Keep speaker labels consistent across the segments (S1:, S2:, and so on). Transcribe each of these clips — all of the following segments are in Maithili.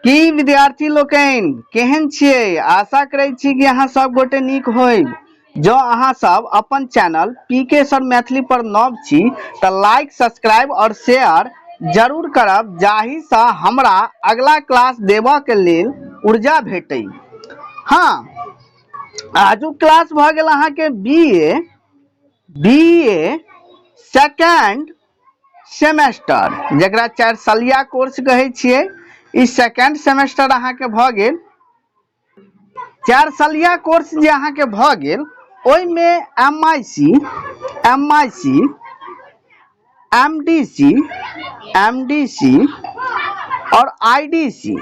S1: की विद्यार्थी लोकनि केहन छियै? आशा करै छी कि अहाँ सब गोटे नीक होइब। जँ अहाँ सब अपन चैनल पी के सर मैथिली पर नव छी तऽ लाइक, सब्सक्राइब और शेयर जरूर करब, जाहिसँ हमरा अगला क्लास देबऽ के लेल ऊर्जा भेटै। हाँ, आजुक क्लास भऽ गेल अहाँके बी ए सेकेंड सेमेस्टर, जकरा 4 सालिया कोर्स कहै छियै। ई सेकेंड सेमेस्टर अहाँके भऽ गेल। 4 सालिया कोर्स जे अहाँके भऽ गेल, ओहिमे M I C, M I C, M D C, M D C आओर I D C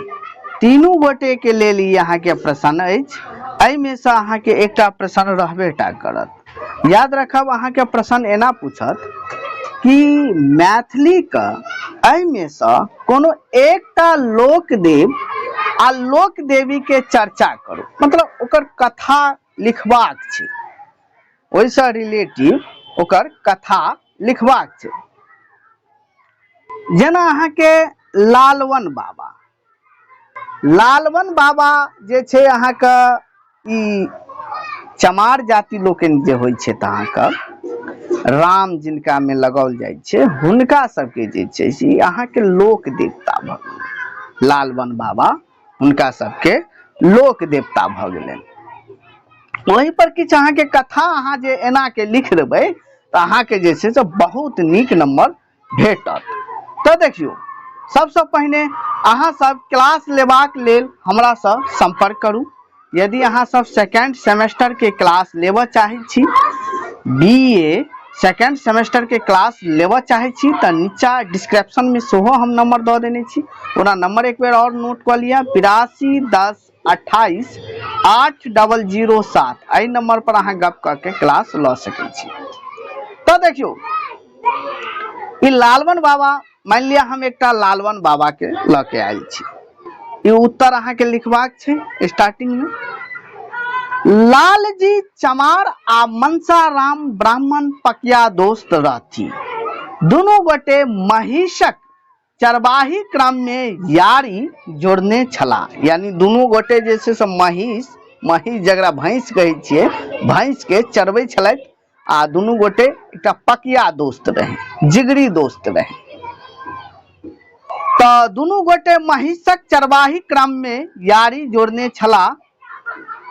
S1: तीनू गोटेके लेल ई अहाँके प्रश्न अछि। एहिमे सँ अहाँके एकटा प्रश्न रहबे टा करत। याद रखब, अहाँके प्रश्न एना पूछत कि मैथिलीके एहिमे सँ कोनो एकटा लोकदेव आ लोक देवीके चर्चा करू, मतलब ओकर कथा लिखबाक छै, ओहिसँ रिलेटिव ओकर कथा लिखबाक छै। जेना अहाँके लालवन बाबा, लालवन बाबा जे छै अहाँके ई चमार जाति लोकनि जे होइ छै, तऽ अहाँके राम जिनकामे लगाओल जाइ छै, हुनका सबके जे छै से ई अहाँके लोक देवता भऽ गेलै। लालवन बाबा हुनका सबके लोक देवता भऽ गेलनि। ओहि पर किछु अहाँके कथा अहाँ जे एना के लिख देबै तऽ अहाँके जे छै से बहुत नीक नंबर भेटत। तऽ देखियौ, सबसँ पहिने अहाँ सब क्लास लेबाक लेल हमरासँ सम्पर्क करू। यदि अहाँ सब सेकेंड सेमेस्टर के क्लास लेबऽ चाहै छी, बी ए सेकेंड सेमेस्टर के क्लास लेबऽ चाहै छी, तऽ नीचा डिस्क्रिप्शन में सेहो हम नंबर दऽ देने छी। ओना नंबर एक बेर और नोट कऽ लिअ, 8210288007। एहि नंबर पर अहाँ गप कऽ के क्लास लऽ सकै छी। तऽ देखियौ, ई लालवन बाबा, मानि लिअ हम एकटा लालवन बाबा के लऽ के आयल छी। ई उत्तर अहाँके लिखबाक छै स्टार्टिंग में। लालजी चमार आ मनसाराम ब्राह्मण पकिया दोस्त रहथि। दुनू गोटे महिषक चरवाही क्रम में यारी जोड़ने छला। यानी दुनू गोटे जे छै से महिष, महिष जकरा भैंस कहै छियै, भैंस के चरबै छलथि आ दुनू गोटे एकटा पकिया दोस्त रहे, जिगरी दोस्त रहे। तऽ दुनू गोटे महिषक चरवाही क्रम में यारी जोड़ने छला।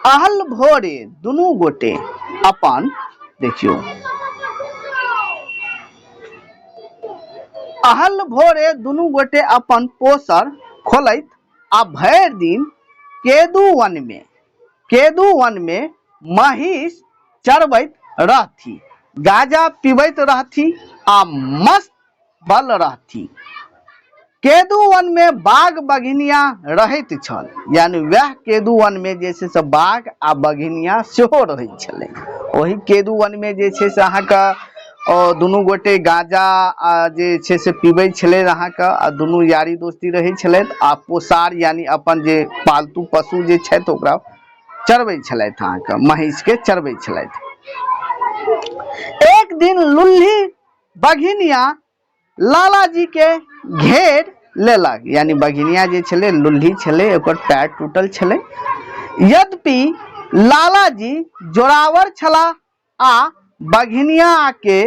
S1: अहल भोरे दुनू गोटे अपन, देखियौ, अहल भोरे दुनू गोटे अपन पोसर खोलैत आ भरि दिन केदु वन में महिष चरबैत रहथि, गाजा पीबैत रहथि आ मस्त बल रहथि। केदु वन में बाघ बघिनिया रहैत छल। यानी वएह केदु वन में जे छै से बाघ आ बघिनिया सेहो रहैत छलै। ओहि केदु वन में जे छै से अहाँके दुनू गोटे गाजा आ जे छै से पीबै छलै अहाँके, आ दुनू यारी दोस्ती रहै छलथि आ पोसार यानी अपन जे पालतू पशु जे छथि, ओकरा चरबै छलथि, अहाँके महींस के चरबै छलथि। एक दिन लुल्ही बघिनिया लालाजी के घेर लेलक। यानी बघिनिया जे छलै, लुल्ही छलै, ओकर पैर टूटल छलै। यद्यपि लालाजी जोरावर छला आ बघिनिया के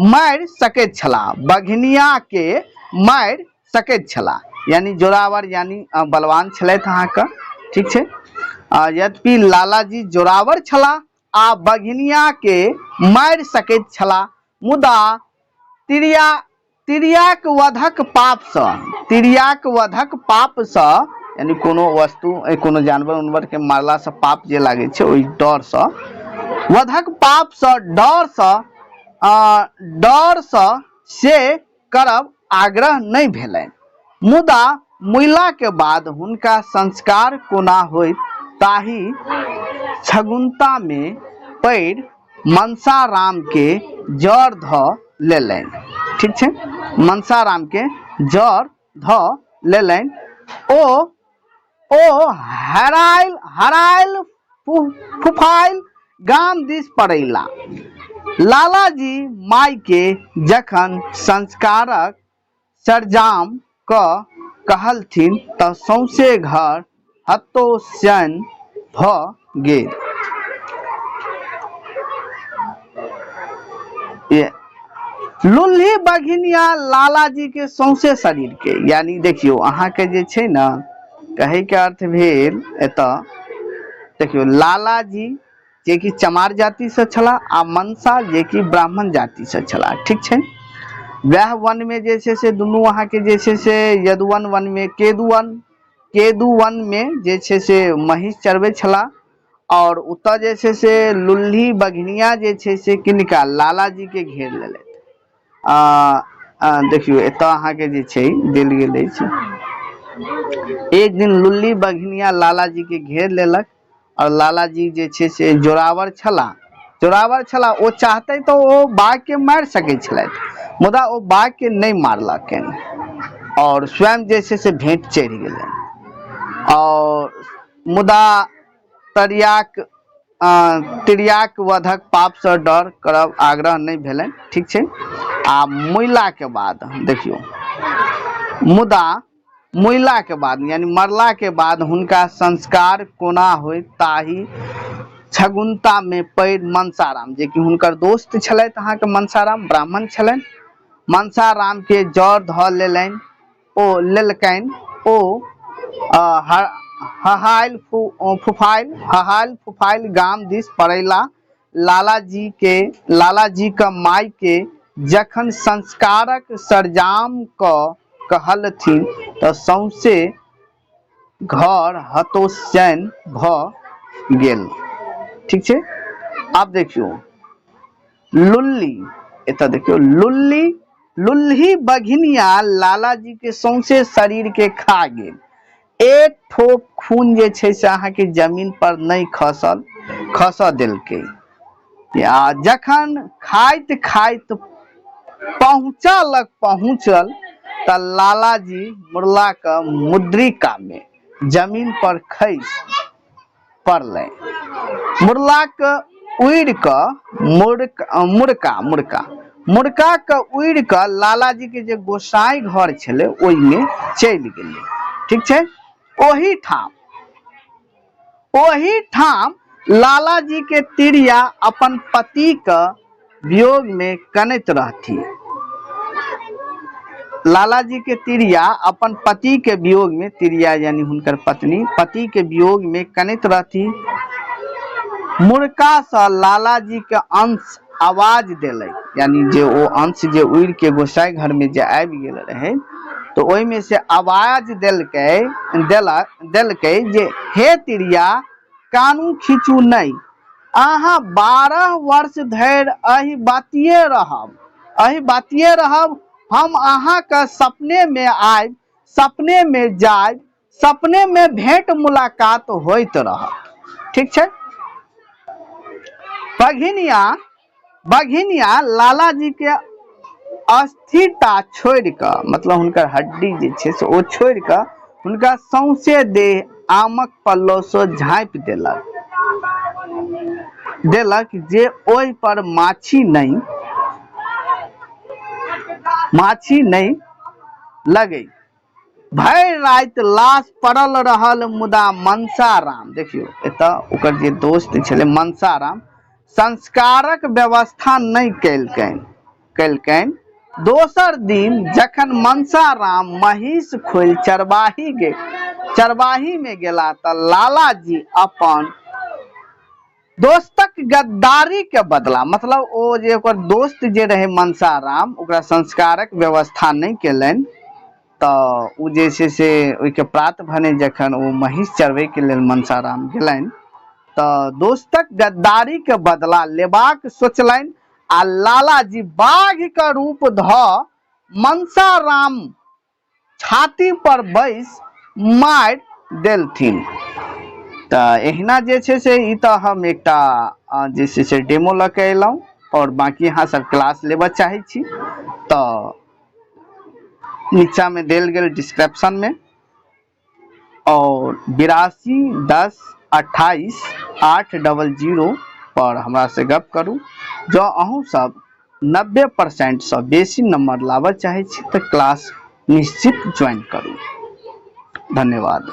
S1: मारि सकैत छला, बघिनिया के मारि सकैत छला, यानी जोरावर यानी बलवान छलथि अहाँके, ठीक छै। यद्यपि लालाजी जोरावर छला आ बघिनिया के मारि सकैत छला, मुदा तिरियाक वधक पापसँ, तिरियाक वधक पापसँ, यानी कोनो वस्तु, कोनो जानवर उनवर के मारलासँ पाप जे लागै छै, ओहि डरसँ, वधक पापसँ डरसँ, डरसँ से करब आग्रह नहि भेलनि। मुदा मुइला के बाद हुनका संस्कार कोना होइत, ताहि छगुन्ता मे पड़ि मनसाराम के जड़ धऽ लेलनि। ठीक छै, मनसाराम के जड़ धऽ लेलनि। ओ ओ हरायल हरायल फुफायल गाम दिस पड़ैला। लालाजी माय के जखन संस्कारक सरजाम कऽ कहलथिन तऽ सौंसे घर हतोत्साहित भऽ गेल। लुल्ही बघिनिया लालाजी के सौंसे शरीर के, यानी देखियौ अहाँके जे छै ने, कहैके अर्थ भेल एतऽ देखियौ लालाजी जे कि चमार जातिसँ छलाह आ मनसा जे कि ब्राह्मण जातिसँ छलाह, ठीक छै। वएह वनमे जे छै से दुनू अहाँके जे छै से यदुवन वनमे केदुवन केदुवनमे जे छै से महीष चरबै छलाह आओर ओतऽ जे छै से लुल्ही बघिनिया जे छै से किनका लालाजीके घेर लेलथि। देखियौ एतऽ अहाँके जे छै देल गेल अछि, एक दिन लुल्ली बघिनिया लालाजीके घेर लेलक आओर लालाजी जे छै से जोरावर छलाह, जोरावर छलाह, ओ चाहते तऽ ओ बाघके मारि सकै छलथि, मुदा ओ बाघके नहि मारलकनि आओर स्वयं जे छै से भेंट चढ़ि गेलनि। आओर मुदा तरियाक तिरियाक वधक पापसँ डर करब आग्रह नहि भेलनि, ठीक छै। आ मुइलाके बाद देखियौ, मुदा मुइलाके बाद यानी मरलाके बाद हुनका संस्कार कोना होइत ताहि छगुन्तामे पड़ि मनसाराम, जे कि हुनकर दोस्त छलथि अहाँके मनसाराम ब्राह्मण छलनि, मनसारामके जर धऽ लेलनि, ओ लेलकनि, ओ हहायल फुफायल हहायल फुफायल गाम दिस पड़ैला। लालाजी के लालाजीक माय के जखन संस्कारक सरजाम कऽ कहलथिन तऽ सौंसे घर हतोत्साहित भऽ गेल, ठीक छै। आब देखियौ लुल्ली, एतऽ देखियौ लुल्ली लुल्ही बघिनिया लालाजी के सौंसे शरीर के खा गेल, एक ठोप खून जे छै से अहाँके जमीन पर नहि खसल खसऽ देलकै। आ जखन खाइत खाइत पहुँचऽ लग पहुँचल तऽ लालाजी मुरलाके मुद्रिकामे जमीन पर खसि पड़लै। मुरलाके उड़ि कऽ मुड़का मुड़का मुड़का मुड़का के उड़ि कऽ लालाजी के जे गोसाई घर छलै ओहिमे चलि गेलै, ठीक छै। ओहि ठाम लालाजी के तिरिया अपन पति के वियोग में कनैत रहथि। लालाजी के तिरिया अपन पति के वियोग में, तिरिया यानी हुनकर पत्नी, पति के वियोग में कनैत रहथि। मुड़का से लालाजी के अंश आवाज देलक, यानी जे ओ अंश जे उड़ि के गोसाई घर में जे आबि गेल रहे तो ओहिमे से आवाज देलकै देलक देलकै जे हे तिरिया, कानू खींचू नहि, अहाँ 12 वर्ष धरि एहि बातिए रहब, एहि बातिए रहब, हम अहाँके सपनेमे आबि सपनेमे जायब, सपनेमे भेंट मुलाकात होइत रहत, ठीक छै। बघिनिया बघिनिया लालाजी के अस्थिता छोड़ि कऽ, मतलब हुनकर हड्डी जे छै से ओ छोड़ि कऽ हुनका सौंसे देह आमक पल्लवसँ झाँपि देलक देलक जे ओहि पर माछी नहि लगै। भरि राति लाश पड़ल रहल, मुदा मनसाराम, देखियौ एतऽ ओकर जे दोस्त छलै मनसाराम, संस्कारक व्यवस्था नहि केलकनि केलकनि। दोसर दिन जखन मनसाराम महीष खोलि चरवाही गे चरवाही में गेला तऽ लालाजी अपन दोस्तक गद्दारी के बदला, मतलब ओ जे ओकर दोस्त जे रहे मनसाराम, ओकरा संस्कारक व्यवस्था नहि केलनि, तऽ ओ जे छै से ओहिके प्रात भने जखन ओ महीष चरबैके लेल मनसाराम गेलनि तऽ दोस्तक गद्दारी के बदला लेबाक सोचलनि आ लालाजी बाघ के रूप धऽ मनसाराम छाती पर बैस मारि देलथिन। तऽ एहिना जे छै से ई तऽ हम एकटा जे छै से डेमो लऽ के अयलहुँ आओर बाँकी अहाँ सब क्लास लेबऽ चाहै छी तऽ नीचाँमे देल गेल डिस्क्रिप्शनमे आओर 82 10 28 800 पर हमरासँ गप करू। जँ अहूँ सब 90% सँ बेसी नम्बर लाबऽ चाहै छी तऽ क्लास निश्चित ज्वाइन करू। धन्यवाद।